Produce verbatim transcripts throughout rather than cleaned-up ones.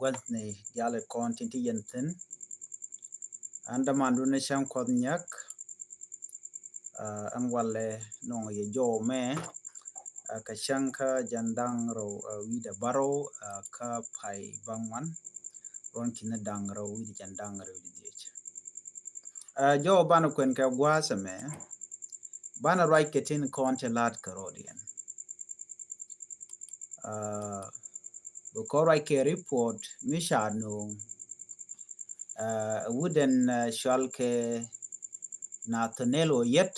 gua̱thni diaal kɔn tin ti yɛn thi̱n. An dämandu ni cäŋ Kuɔth Nyak. Aa, ɛn walɛ nɔŋ yɛ jɔw mɛ, aa, kɛ cäŋ kä jiɛn da̱ŋ rɛw, aa, wi̱cdɛ bärɔw, aa, kä pay bäŋuan, ruɔ̱n ki̱ni da̱ŋ rɛw wi̱cdɛ jiɛn da̱ŋ rɛw wi̱cdɛ dhieec. Aa, jɔw banɛ kuɛn kɛ gua̱a̱th ɛmɛ, banɛ ruac kɛ tin kɔn cɛ la̱t kɛ rɔɔdiɛn. Aa, bi kɔn ruac kɛ report mi ca nööŋ. Aa, wut ɛn, aa, cɔal kɛ Nathaniel Oyet.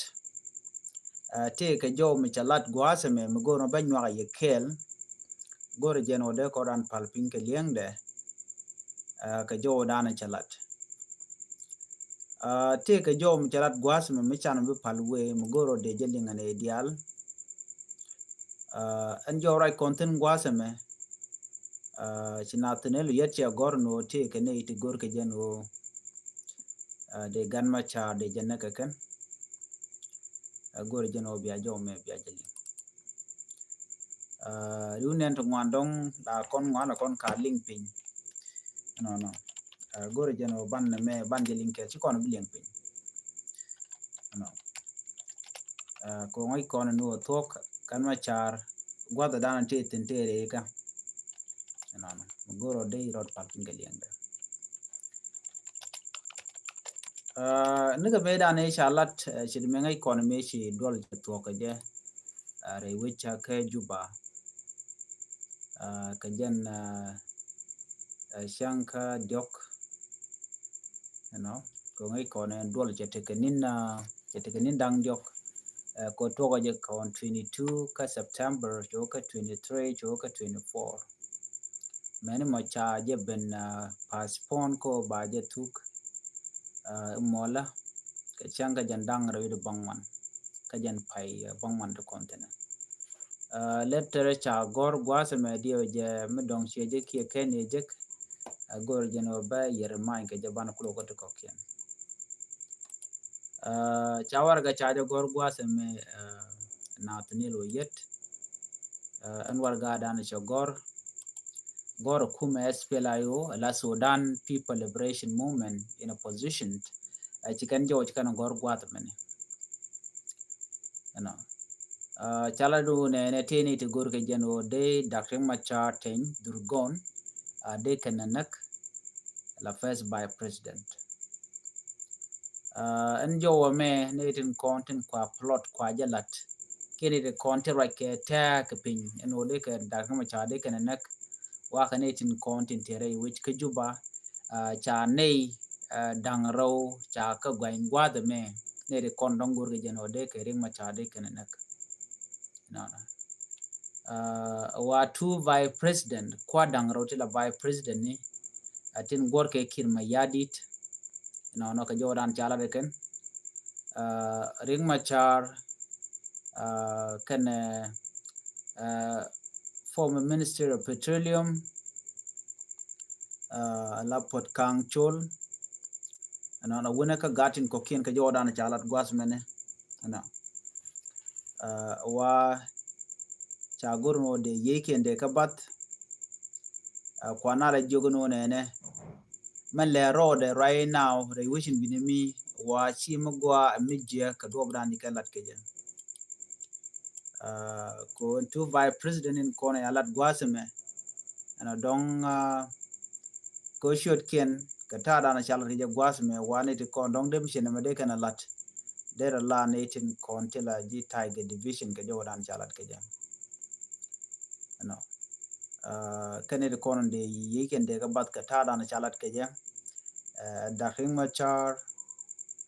Aa, tëëkɛ jɔw mi cɛ lat gua̱a̱th ɛmɛ mi go̱o̱r mɛ bä nyuak a yɛ kɛɛl. Go̱o̱rɛ jɛn ɔ dee kɔn ran pal piny kɛ li̱eŋdɛ. Aa, kɛ jɔw dan cɛ lat. Aa, tëëkɛ jɔw mi cɛ lat gua̱a̱th ɛmɛ mi can bi pal wee mi go̱o̱r ɔ dee jɛ liŋ ɛn ɛ diaal. Aa, ɛn jɔw ruac kɔn thi̱n gua̱a̱th ɛmɛ. Aa, ci Nathaniel Oyet cɛ gɔ̱r ni ɣöö tëëkɛ nɛy ti go̱r kɛ jɛn ɣöö, aa, dee Gat Macar dee jɛ näk kɛ kɛn. Aa, go̱r jɛn ɣöö bia jɔw mɛ bia jɛ liŋ. Aa, riw nɛn ti ŋuan dɔ̱ŋ la kɔn ŋuan la kɔn ka liŋ piny. Nɔnɔ. Aa, go̱r jɛn ɣöö ban nɛ mɛ ban jɛ liŋ kɛ ci kɔn bi liŋ piny. Nɔ. Aa, kɛ ŋɔc kɔn ni wä thuɔ̱k Gat Macar gua̱th dan ti thi̱n tëë rɛy kä. Nɔnɔ. Mi go̱r ɔ dee rɔt pal piny kɛ liŋdɛ. Aa, nikɛ mëë dan i̱ ca lat, aa, ci di mëë ŋäc kɔn mëë ci duɔl cɛ thuɔ̱k kɛ jɛ. Aa, rɛy wec ca kä Juba. Aa, kɛ jɛn, aa, aa, cäŋ kä diɔk. You know, kɛ ŋäc kɔn ɛn duɔl cɛ tekɛ ni̱n, aa, cɛ tekɛ ni̱n da̱ŋ diɔk. Aa, kɛ tuɔkɔ jɛ kɔn twenty two kä September, cɛ wä kä twenty three, cɛ wä kä twenty four. Mɛni mɔ ca jɛ ben, aa, postpone kɔ ba jɛ thuk, aa, mɔlä kɛ cäŋ kä jɛn da̱ŋ rɛw wi̱cdɛ bäŋuan kä jɛn pay, aa, bäŋuan ti kɔn thi̱n. Aa, letter ca gɔ̱r gua̱a̱th ɛmɛ diɛw jɛ mi dɔ̱ŋ ciɛ jɛ kiɛ kɛn yɛ jek. Aa, go̱r jɛn ɣöö bä yɛr many kɛ jɛ banɛ kulɛ wä kä ti kɔ̱kiɛn. Aa, ca warɛgak ca jɛ gɔ̱r gua̱a̱th ɛmɛ, aa, Nathaniel Oyet. Aa, ɛn warɛgak dan cɛ gɔ̱r, gɔ̱r kumɛ S P L I O, ala Sudan People Liberation Movement in Opposition. Aa, ci kɛn jɔw ci kɛn gɔ̱r gua̱a̱th ɛmɛni. You know. Aa, ca la du nɛnɛ tëë ni ti go̱r kɛ jɛn ɣöö dee Doctor Riek Machar Teny Dhurgon, aa, dee kɛn näk la first vice president. Aa, ɛn jɔwä mɛ ni tin kɔn tin kua plot kua jɛ lat. Kɛn ni tin kɔn tin ruac kɛ tɛk kɛ piny ɛn ɣöö dee kɛ Doctor Riek Machar dee kɛn näk. Wa kɛ ni tin kɔn tin tɛrɛ i̱ wec kä Juba. Aa, ca nɛy, aa, da̱ŋ rɛw ca kä gua̱ny gua̱a̱th ɛmɛ. Nɛy ti kɔn dɔ̱ŋ go̱rkɛ jɛn ɣöö dee kɛ Riek Machar dee kɛn näk. Nɔnɔ. Aa, wa two vice president, kua da̱ŋ rɛw ti la vice president ni. Aa, tin guɔ̱rkɛ Kiir Mayardit. Nɔnɔ kɛ jɔwdan ca lat kɛn. Aa, Riek Machar, aa, kɛnɛ, aa, former Minister of Petroleum, aa, la Puot Kang Chol. Ɛnɔ, ɛnɔ, wunɛ kä gat tin kɔ̱kiɛn kɛ jɔwdan ca lat gua̱th mɛnɛ. Ɛnɔ. Aa, wa ca go̱r ni wä dee yiëëkiɛn dee kä bath. Aa, kuan a la jiök ni wä nɛnɛ. Mɛn lɛ rɔɔdɛ right now, rɛy wecin binɛ mi, wa ci mi gua mi jiɛ kɛ duɔp dan ni kɛ lat kɛ jɛ. Aa, ko two vice president in kɔn ya lat gua̱th mɛ. Ɛnɔ dɔŋ, aa, ko ciötkiɛn kɛ ta̱a̱ dan ca lat kɛ jɛ gua̱th mɛ wa ni ti kɔn dɔŋ dem cin mɛ dee kɛn a lat. Derɛ la ni tin kɔn ti la ji̱ Tiger Division kɛ jɔwdan ca lat kɛ jɛ. Ɛnɔ. Aa, kɛn ni ti kɔn dee yiëëkiɛn dee kɛ bath kɛ ta̱a̱ dan ca lat kɛ jɛ. Aa, Doctor Riek Machar,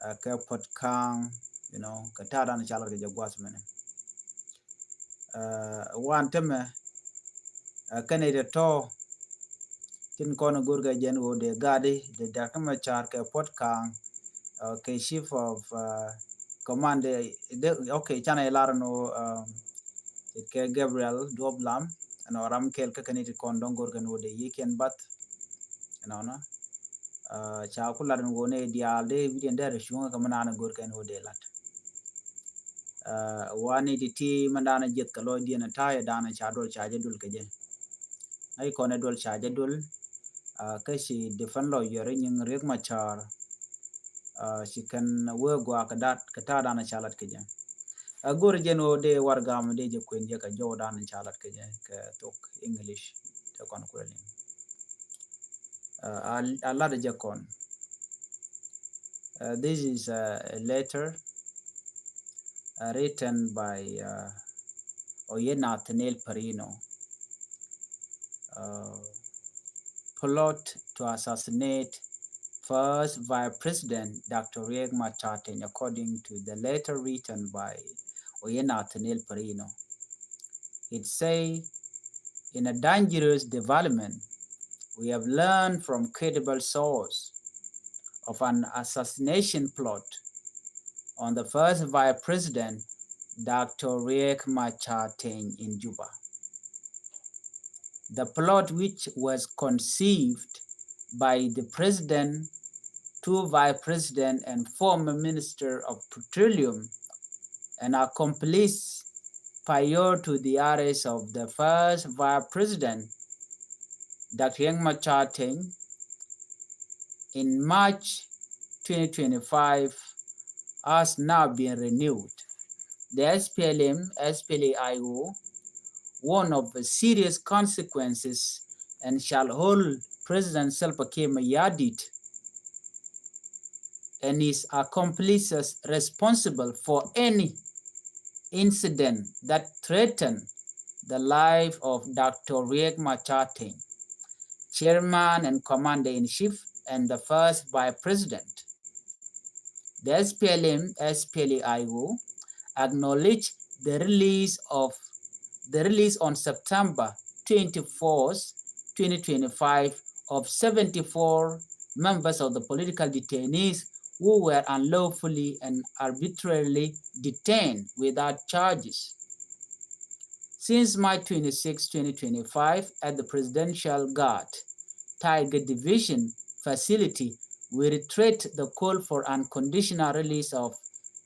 aa, kɛ Puot Kang, you know, kɛ ta̱a̱ dan ca lat kɛ jɛ gua̱th mɛnɛ. Aa, wan tämɛ, aa, kɛn ni ti tɔ̱ tin kɔn go̱rkɛ jɛn ɣöö dee gat i̱ dee Doctor Machar kɛ Puot Kang, aa, kɛ chief of, aa, command, dee, okay, canɛ ilar ni ɣöö, aa, kɛ Gabriel Duop Lam, ɛnɔ ram kɛl kä kɛn ni ti kɔn dɔ̱ŋ go̱rkɛ ni ɣöö dee yiëëkiɛn bath. Ɛnɔnɔ. Aa, ca ku lat ni ɣöö ni diaal dee wi̱diɛn dee rɛ cuŋä kɛ mi naan go̱rkɛ ni ɣöö dee lat. Aa, wa ni ti ti mɛn daanɛ jiɛth kɛ lɔcdiɛn ta̱a̱ yɛ daanɛ ca duɔl ca jɛ duɔl kɛ jɛ. Ŋäc kɔn ɛ duɔl ca jɛ duɔl. Kä ci defense lawyer nyin Riek Machar, ci kɛn wee gua̱a̱ kɛ dat kɛ ta̱a̱ dan ca lat kɛ jɛ. Ɛ go̱r jɛn ɣöö dee warɛgak mi dee jɛ kuɛn jɛ kɛ jɔw dan ca lat kɛ jɛ kɛ thok English, te kɔn kuɛn liŋ. A lat jɛ kɔn. This is a letter written by Oyet Nathaniel Perino. Plot to assassinate First Vice President Doctor Riek Machar Teny, according to the letter written by Oyet Nathaniel Perino. It say, in a dangerous development, we have learned from credible source of an assassination plot on the first Vice President, Doctor Riek Machar Teny, in Juba. The plot, which was conceived by the President, two Vice President, and former Minister of Petroleum, and accomplice prior to the arrest of the first Vice President, Doctor Riek Machar Teny, in March twenty twenty-five, has now been renewed. The S P L M, S P L A I O, warn of the serious consequences and shall hold President Salva Kiir Mayardit and his accomplices responsible for any incident that threaten the life of Doctor Riek Machar Teny, Chairman and Commander-in-Chief and the First Vice President. The S P L M, S P L A I O acknowledge the release of the release on September twenty-fourth, twenty twenty-five, of seventy-four members of the political detainees who were unlawfully and arbitrarily detained without charges since March twenty-sixth, twenty twenty-five, at the Presidential Guard Tiger Division facility. We reiterate the call for unconditional release of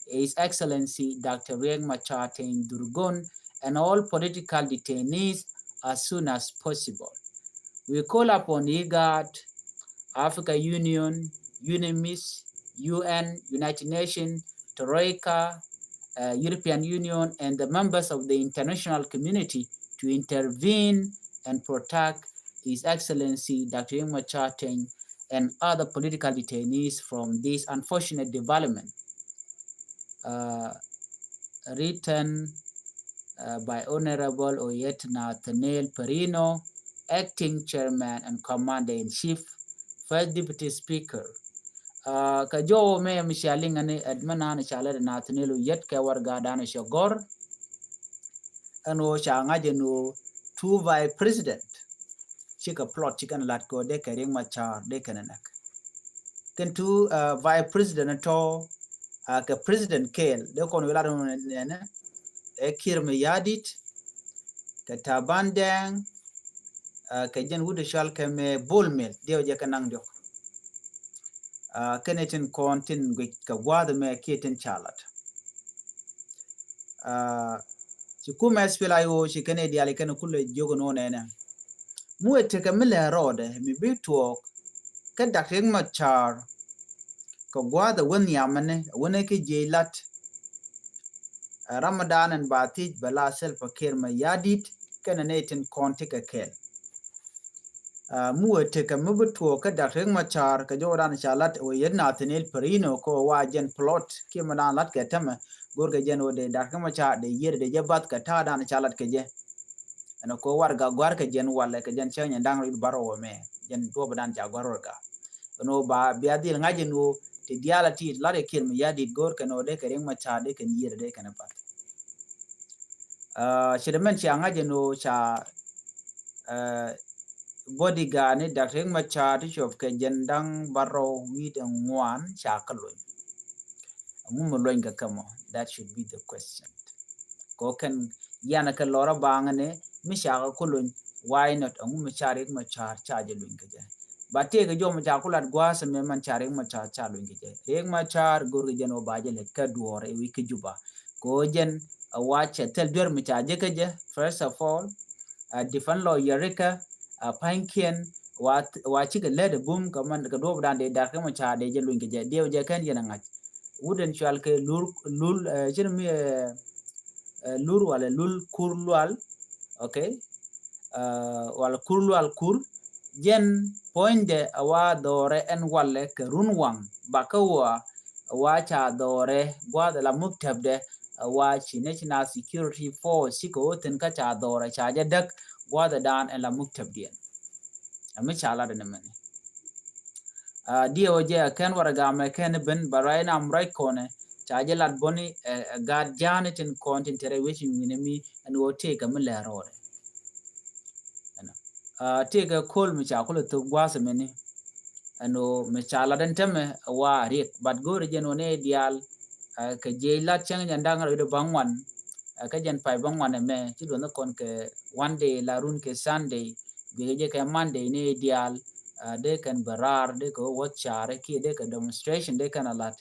His Excellency Doctor Riek Machar Teny Dhurgon and all political detainees as soon as possible. We call upon IGAD, Africa Union, UNMISS, U N, United Nations, Troika, uh, European Union, and the members of the international community to intervene and protect His Excellency Doctor Riek Machar Teny and other political detainees from this unfortunate development. Uh, written uh, by Honorable Oyet Nathaniel Perino, Acting Chairman and Commander-in-Chief, First Deputy Speaker. Uh, kɛ jɔw mɛ mi cia liŋ ni admin an cia lɛ Nathaniel Oyet kɛ warɛga dan cia gɔr. Ɛn ɣöö ca ŋa̱c ɛn ɣöö two Vice President cikɛ plot cikɛn lat kɛ ɣöö dee kɛ Riek Machar dee kɛn ɛ näk. Kɛn two uh, Vice President tɔ uh, kɛ President kɛɛl dee kɔn wi̱i̱ lat ɛn ɣöö nɛnɛ ɛ Kiir Mayardit kɛ Taban Deng, uh, kɛ jɛn wut cɔal kɛ mɛ Bol Mel, diɛw jɛ kɛ naŋ diɔk. Uh, kɛn ɛ tin kɔn tin guic kɛ gua̱a̱th mɛ kiɛ tin ca lat. Uh, ci kumɛ S P L A I O ci kɛn ɛ diaal kɛn kulɛ jiök ni wä nɛnɛ. Mu ɛ tekɛ mi lɛ rɔɔdɛ mi bi tuɔɔk kä Dak Riek Machar kɛ gua̱a̱th ɛ wä nhiamɛ ni ɛ wä ni kä jiɛc lat. Ɛ Ramadan ɛn ba thiec bɛ la Salva Kiir Mayardit kɛnɛ nɛy tin kɔn ti kɛ kɛɛl. Ɛ mi wee tekɛ mi bi tuɔɔk kä Dak Riek Machar kɛ jɔwdan ca lat wee yet Nathaniel Perino kɛ wee wa jɛn plot kiɛ mi dan lat kɛ tämɛ go̱rkɛ jɛn wee dee Dak Riek Machar dee yier dee jɛ bath kɛ ta̱a̱ dan ca lat kɛ jɛ. Ɛn kɛ warɛga gua̱r kɛ jɛn walɛ kɛ jɛn cäŋ nyɛ da̱ŋ rit bärɔw ɛmɛ jɛn duɔ̱p dan ca gua̱r warɛga. Ɛn ɣöö ba bia dhil ŋa̱c ɛn ɣöö ti diaal a ti lat kɛ Kiir Mayardit go̱o̱r kɛn ɣöö dee kɛ Riek Machar dee kɛn yier dee kɛn bath. Aa, ci dee mɛn cia ŋa̱c ɛn ɣöö ca, aa, bodyguard ni Dak Riek Machar ti cop kɛ jɛn da̱ŋ bärɔw wi̱i̱dɛ ŋuan ca kä lony. Ɛŋu mi luɔ̱ny kɛ kɛ mɔ? That should be the question. Kɛ ɣöö kɛn yianɛ kɛ lɔrä baŋä ni mi ca kɛ ku lony, why not? Ɛŋu mi ca Riek Machar ca jɛ lony kɛ jɛ? Ba tëëkɛ jɔw mi ca ku lat gua̱a̱th ɛmɛ man ca Riek Machar ca lony kɛ jɛ. Riek Machar go̱rkɛ jɛn ɣöö ba jɛ lät kä duɔ̱ɔ̱r ɛ wi̱c kä Juba. Kɛ ɣöö jɛn ɛ wa cɛ thil duer mi ca jɛ kä jɛ, first of all, ɛ defense lawyer rikä, ɛ pa̱nykiɛn, Wa, wa cikɛ lät ɛ bum kɛ mɛn kɛ duɔp dan dee dar kɛ mɔ ca dee jɛ luny kɛ jɛ diɛw jɛ kɛn jɛn ɛ ŋa̱c. Wut ɛn cual kɛ lur, lul, eh, cin mi, eh, eh, lur walɛ lul kur lual. Okay. Eh, walɛ kur lual kur. Jɛn puɔ̱nydɛ ɛ wa dhɔrɛ ɛn walɛ kɛ run waŋ bakä wa, ɛ wa ca dhɔrɛ gua̱th ɛ la muktäbdɛ, ɛ wa ci National Security Force cikɛ wä thin kä ca dhɔrɛ ca jɛ däk gua̱th ɛ dan ɛn la muktäbdiɛn. Ɛ mi ca lat ɛn mɛni. Ah, diɛ wä jɛ kɛn warɛ gamɛ kɛn ben ba ruac nam ruac kɔnɛ ca jɛ lat bɔni, eh, eh, gat jani tin kɔn tin tɛrɛ wecin winɛ mi ɛn wä tëëkɛ mi lɛr rɔɔdɛ. Ɛnɔ. Ah, tëëkɛ kol mi ca kulɛ thok gua̱a̱th mini. Ɛn wä mi ca lat ɛn tämɛ wa riɛk, but go̱o̱rɛ jɛn wä ni diaal, ah, kɛ jiɛc lat cäŋ jɛn da̱ŋ rɛw dee bäŋuan, ah, kɛ jɛn pay bäŋuan ɛmɛ ci duɔth ni kɔn kɛ one day la run kɛ Sunday, guiɛ jɛ kɛ Monday ni diaal, ah, dee kɛn bɛ raar, dee kɛ wä wäth caarɛ kiɛ dee kɛ demonstration dee kɛn a lat.